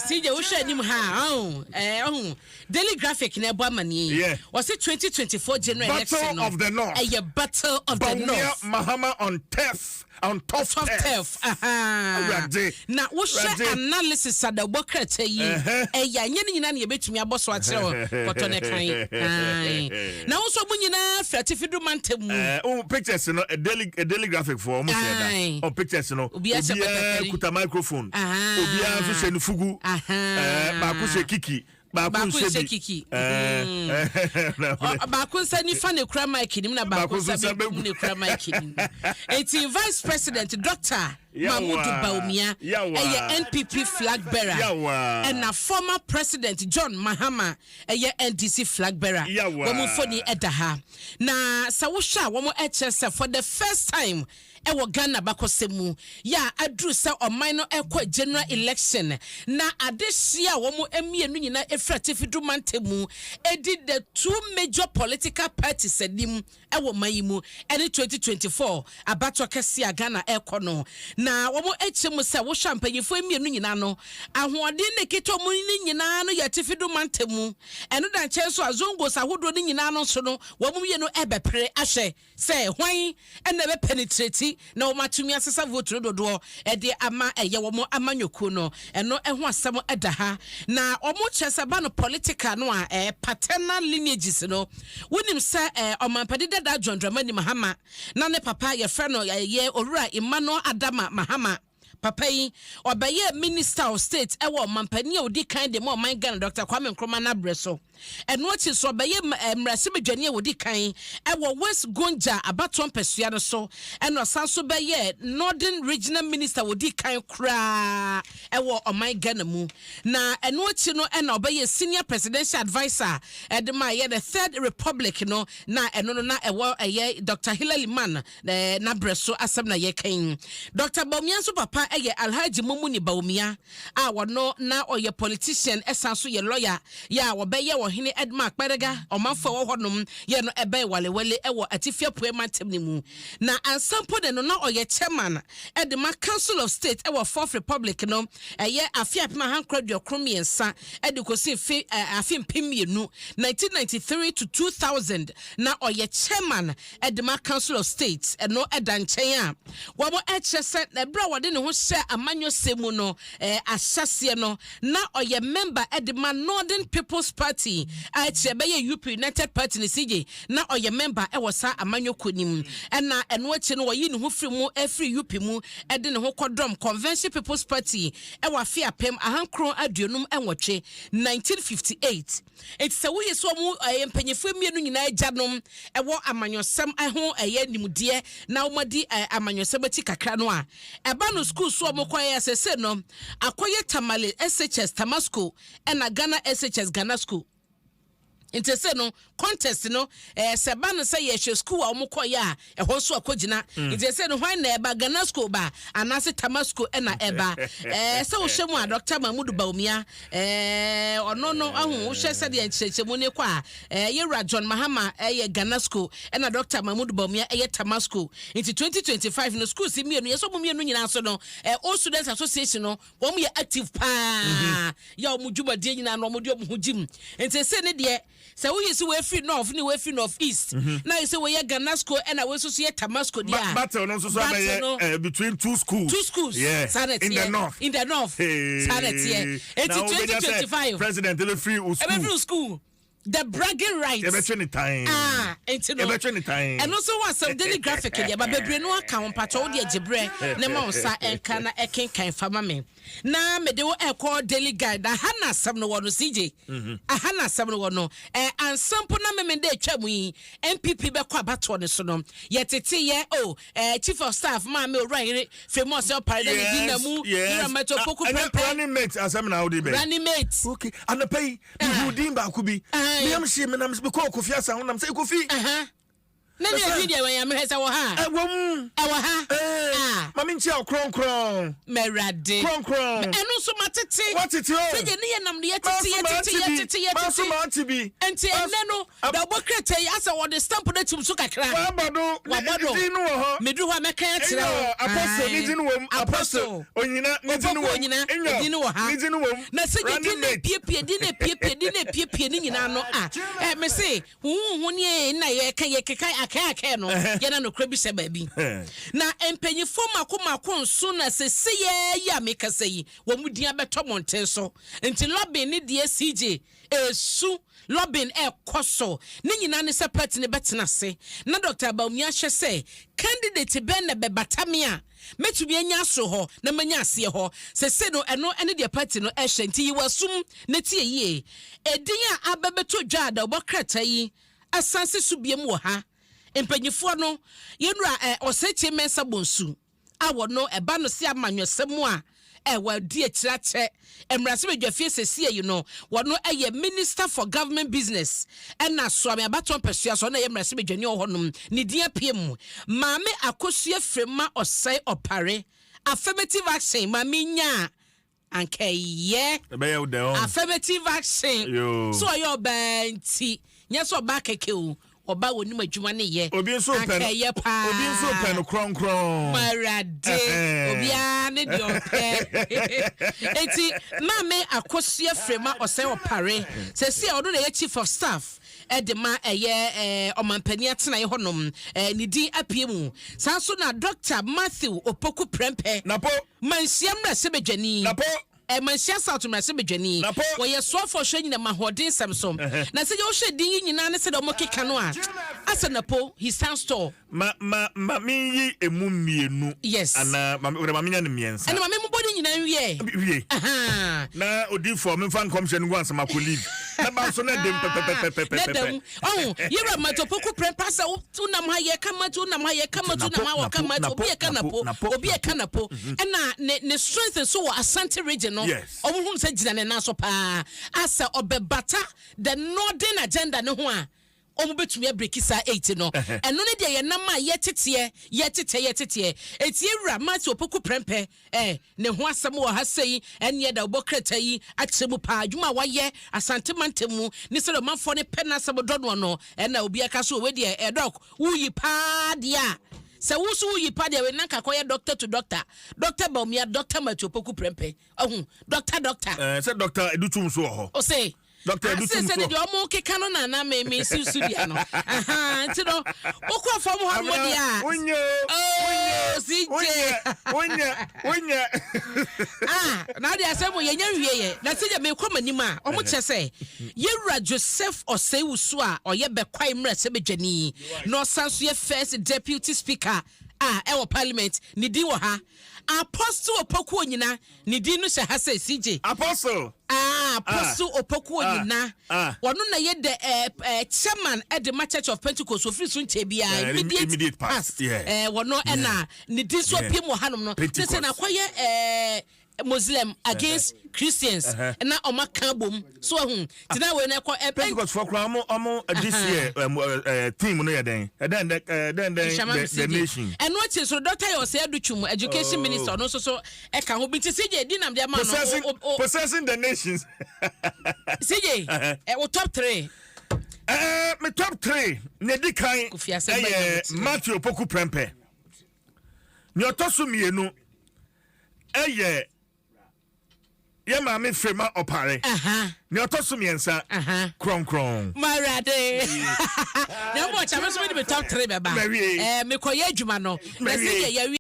CJ, wohwɛ anim ha ɔn ɛɛ ɔhun Daily Graphic na ɛbɔ amaneɛ yi. Wɔsi 2024 general Battle election no of the North. Ɛyɛ battle of the Bawumia North. Mahama on tough Tough turf. turf. Aha. Awurade. Na wohwɛ Awurade. analysis a da ɛbɔ krataa yi, ɛyɛ anyɛ ne nyinaa na yɛbɛtumi abɔ so akyerɛ wɔ kɔtɔ ne kan. Ae. Na wo nso mo nyinaa firi atifi mantam mu. Oh, pictures no, a Daily Graphic for almost that. Oh, pictures no. Obiara hyɛ batakari. Kuta microphone. Obiara nso hyɛ ne fugu. Baako hyɛ kiki. Baako Baako nhyɛ nhyɛ bi. kiki. Na Baako nsa nifa na ekura mic nim na baako Baako nso nsa nsa benkum benkum. na ekura mic nim. Eti Vice President Dr. Yawa. Mahmudu Bawumia Yawa. ɛyɛ NPP flag bearer. Yawa. Ɛna former President John Mahama ɛyɛ NDC flag bearer. Yawa. Wɔn mfoni ɛda ha. Na sɛ wohwɛ a, wɔn ɛkyerɛ sɛ for the first time ɛwɔ Ghana bakɔsɛm mu yɛ a aduru sɛ ɔman no ɛkɔ general election na adehyia a wɔn mmienu nyinaa efiri atifi mantam mu edi the two major political parties anim ɛwɔ man yi mu ɛne 2024 abatoɔ kɛseɛ a Ghana ɛkɔ no. Na wɔn akyerɛ mu sɛ wohwɛ mpanyinfoɔ mmienu nyinaa no, ahoɔden ne kita wɔn ne nyinaa no yɛ atifi mantam mu. Ɛno da nkyɛn so a, zongos ahodoɔ no nyinaa no nso no, wɔn mmienu ɛbɛpere ahwɛ sɛ hwan ɛna ɛbɛ penetrate na wɔn atumi asesa vote no dodoɔ ɛde ama ɛyɛ wɔn amanyɔkuo no. Ɛno ɛho asɛm ɛda ha. Na wɔn kyerɛ sɛ ba no political no a, paternal lineages no, wonim sɛ ɔmampanin dada John Dramani Mahama na ne papa yɛfrɛ no ɛyɛ Owura Emmanuel Adama Mahama. Papa yi ɔbɛyɛ Minister of State ɛwɔ ɔmampanin a odi kan de ma ɔman Ghana, Dr. Kwame Nkrumah n'abrɛ so. Ɛno akyi so, ɔbɛyɛ mmarahyɛbadwani a wɔdi kan ɛwɔ West Gonja abatoɔ mpɛsua no so, ɛna ɔsan so bɛyɛ Northern Regional Minister wɔdi kan koraa ɛwɔ ɔman Ghana mu. Na ɛno akyi no, ɛna ɔbɛyɛ Senior Presidential Adviser ɛde ma ɛyɛ the Third Republic no, na ɛno no na ɛwɔ ɛyɛ Dr. Hilla Limann n'abrɛ so asɛm na yɛkan. Dr. Bawumia nso papa ɛyɛ Alhaji Mumuni Bawumia a wɔno na ɔyɛ politician, ɛsan so yɛ lawyer, yɛ a wɔbɛyɛ ɔhene Edma Akpɛrɛga ɔmanfo a ɛwɔ hɔnom yɛ no ɛbɛn Walewale ɛwɔ Atifi Apuɛ mantam no mu. Na ansampo de no, na ɔyɛ chairman ɛde ma Council of State ɛwɔ Fourth Republic no, ɛyɛ afe 1993 ɛde kɔsi mfe afe 2000, 1993 to 2000, na ɔyɛ chairman ɛde ma Council of State. Ɛno ɛda nkyɛn a, wɔn ɛkyerɛ sɛ ɛberɛ a wɔde ne ho hyɛ amanyɔsɛm mu no, ahyɛseɛ no na ɔyɛ member ɛde ma Northern People's Party a ɛkyerɛ bɛyɛ UP, United Party ne CJ, na ɔyɛ member ɛwɔ saa amanyɔkuo no mu. Ɛna ɛno akyi no, wɔyi ne ho firi mu, ɛfiri UP mu, ɛde ne ho kɔdɔm Convention People's Party ɛwɔ afe 1958, 1958. Eti sɛ woyɛ sɛ ɔmo ɛyɛ mpanyinfoɔ mmienu nyinaa agyanom ɛwɔ amanyɔsɛm ho ɛyɛ nimdeɛ na wɔn adi amanyɔsɛm akyi kakra no a, ɛba no school so ɔmo kɔ yɛ sɛsɛ no akɔyɛ Tamale SHS, Tamasco, ɛna Ghana SHS, Ghana School. Nti sɛ no contest no, sɛ ba no sɛ yɛhwɛ school a wɔn kɔ yɛ a, ɛhɔ nso akɔgyina. Nti sɛ no, hwan na ɛba, Ghana School ba anaasɛ Tama School ɛna ɛba? Sɛ wohwɛ mu a, Dr. Mahmudu Bawumia, ɔno no ahu wohwɛ sɛdeɛ nkyerɛkyerɛmu ne kɔ a, yɛwura John Mahama ɛyɛ Ghana School, ɛna Dr. Mahmudu Bawumia ɛyɛ Tama School. Nti 2025 no, schools mmienu yɛsɛ ɔmo mmienu nyinaa so no, Old Students Association no, wɔn yɛ active paa, yɛ wɔn dwumadie nyinaa no wɔn de wɔn ho gyim. Nti sɛ ne deɛ sɛ woyi sɛ wɔafiri north ne wɔafiri North East na yɛ sɛ wɔyɛ Ghana School ɛna wɔn nso so yɛ Tamasco deɛ a, battle no nso so abɛyɛ between two schools. Two schools. Yeah. Saa na in the north. In the north, saa na teɛ. Eti 2025 president ebe free o school. Ebe free school, the bragging rights. Yɛbɛtwe ne tan. Ah, nti no yɛbɛtwe ne tan. Ɛno nso wɔ asɛm Daily Graphic deɛ ba bebree no aka ho. Mpatwɛ wo deɛ, gyebrɛ ne ma wo nsa ɛnka na ɛkenkan fama me na mede wo ɛkɔ Daily Guide. Aha na asɛm no wɔ no, CJ. Aha na asɛm no wɔ no. Ansa mpo na meme de atwa mu yi, NPP bɛkɔ abatoɔ no so no, yɛtete yɛ o Chief of Staff Maame Owura Yere Famous Ɔpare na ne di na mu yɛrɛ mɛtɔ Poku Pɛmpɛ. Running mate asɛm na wode bɛ. Running mate. Okay, anapa yi mehu din baako bi meyam hye menam mekɔɔ Kofi Asa ho nam sɛ Kofi. Na ne ɛdin deɛ wɔn amehwɛ sɛ wɔ ha. Ɛwɔ mu. Ɛwɔ ha. Ah. Maame nkyia kronkron. Mɛwurade. Kronkron. Ɛno nso ma tete. Watete o. Sɛdeɛ ne yɛ nam no yɛ tete yɛ tete yɛ tete yɛ tete. Maso maa ti bi. Nti ɛnɛ no dawubɔ krataa yi asɛ wɔde stamp no atum so kakra. Wabɔ do. Wabɔ do. Ne din no wɔ hɔ. Meduru hɔ a mɛka akyerɛ wo. Apostle ne din wɔ mu. Apostle Onyina ne din wɔ mu. Onyina ne din wɔ ha. Ne din wɔ mu. Na sɛ din na epiepie din na epiepie din na epiepie ne nyinaa no a ɛ me se huhuhu ne na yɛka yɛkeka akɛn akɛn no yɛn na nokora bi hyɛ baabi. Na mpanyinfoɔ mako mako nso na sese yɛ yi a mekasa yi wɔn mu din abɛtɔ mmɔnten so. Nti lobbying ne deɛ CJ esu lobbying ɛkɔ so ne nyinaa ne sɛ party ne bɛtena ase na Dr. Bawumia ahyɛ sɛ candidate bɛn na bɛbata me a mɛtumi anya asoro hɔ na manya aseɛ hɔ sese no. Ɛno ɛne deɛ party no ɛhyɛ. Nti yi wasum ne tie yie, edin a abɛbɛto dwa a da ɔbɔ krataa yi asan si so biem wɔ ha, mpanyinfoɔ no, yɛnura Osei Kyei Mensah Bonsu a wɔno ɛba no si amanyɔsɛm mu a wɔadi akyire akyɛ mmarahyɛbadwafie sɛsie yi no, wɔno ɛyɛ Minister for Government Business, ɛna Soame abatɔn pɛsua so ɔno ɛyɛ mmarahyɛbadwani wɔ hɔnom, ne din apue mu. Maame Akosua Frema Osei Opare, affirmative action maame nya anka ɛyɛ. Ɛbɛyɛ wo dɛ ɔn. Affirmative action. Yoo. So ɔyɛ ɔbaa nti nyɛ sɛ ɔbaa kɛkɛ o, ɔbaa wɔ nim adwuma ne yɛ. Obi nso pɛ anka no. ɛyɛ paa. Obi nso pɛ no kronkron. Awurade. Obiara ne deɛ ɔpɛ. Eti Maame Akosua Frema Osei Opare sɛsi a ɔno na ɛyɛ chief of staff ɛde ma ɛyɛ ɔmampanin atenaeɛ hɔnom, ne din apue mu. Saa nso na Dr Matthew Opoku Prempeh. Napo. Manhyia mmarahyɛbadwani. Napo. Manhyia South mmarahyɛbadwani. Napo. Wɔyɛ soafoɔ hwɛ nyinam ahoɔden nsɛm so. Na sɛ yɛwohwɛ din yi nyinaa ne sɛdeɛ ɔmo keka no a, asɛ Napo, he stands tall. Ma menyi emu mmienu. Anaa ma ma menya no mmiɛnsa. Ɛna maame mobɔ ne nyinaa nwie. Wie. Aha. Na odiifoɔ memfa nkɔmhyɛ no gu ansɛm akɔ leave. Na ba nso na dem na pɛpɛpɛpɛpɛpɛ. Dam ɔho yɛwura Matthew Opoku Prempeh sɛ wonam ha yɛka Matthew, wonam ha yɛka Matthew, wonam ha wɔka Matthew, obi yɛka Napo, obi yɛka Napo, ɛna ne strength nso wɔ Asante Region no. Ɔmo hunu sɛ gyina ne nan so paa asɛ ɔbɛbata the northern agenda ne ho a ɔmo bɛtumi abreak saa eight no. Ɛno ne deɛ yɛnam a yɛteteɛ yɛtetɛ yɛteteɛ. Eti ewura Matthew Opoku Prempeh ne ho asɛm wɔ ha sɛyi, ɛneɛ da wobɔ krataa yi akyerɛ mu paa, adwuma a wayɛ Asante mantam mu ne sɛdeɛ ɔmanfoɔ ne pɛ n'asɛm dɔ noɔ no, ɛna obi aka so wei deɛ doc woyi paa deɛ a sɛ wo so woyi paa deɛ wei nanka kɔyɛ doctor to doctor, Doctor Bawumia, Doctor Matthew Opoku Prempeh, ɔhu doctor doctor. Sɛ Doctor Edutum so wɔ hɔ. Ɔsɛ Doctor ase Edutum sɛ so. deɛ ɔmo keka no nana me si so dua no. Aha, nti no wokɔ fam hɔ no deɛ a Wonye o. Oh, CJ. Wonye wonye. Ah, na ade asɛm mo yɛnya nwie yɛ na sɛ deɛ mekɔ m'anim a, ɔmo kyerɛ sɛ yɛwura Joseph Osei Owusu a ɔyɛ Bɛkwae mmarahyɛbadwani na ɔsan so yɛ first deputy speaker a ɛwɔ parliament, ne din wɔ ha. Apostle Opoku Onyina ne din no hyɛ ha sɛ CJ. Apostle. Ah, Apostle Opoku Onyina. Ɔno na yɛ the chairman ɛde ma Church of Pentecost ofiri so nkyɛn biara. Immediate, immediate past. Wɔno ɛna ne din so apue mu wɔ hanom no. Ne sɛ Pentecost. N'akɔyɛ Muslim against Christians na ɔmo aka bom so ɛho tina wei na ɛkɔ Pentecost fɔ kora ɔmo this year theme no yɛ dɛn ɛdɛn dɛn dɛn dɛn the nation. Ɛno akyi so Doctor yɛ Osei Adutwum, education minister, ɔno nso so ɛka ho bi. Nti CJ di nam de ama no. Possessing possessing the nations. CJ wo top three. Me top three na edi kan Kofi Asɛm bɛn na ɛyɛ wotiri? Matthew Opoku Prempeh. Nea ɔtɔ so mmienu ɛyɛ yɛ maame Frema Opare. Nea ɔtɔ so mmiɛnsa, Kronkron. Mawurade na mbɔ kyɛ me nso mede me top three bɛba. Mawie. Mekɔyɛ adwuma no na Mawie. sɛ yɛwie.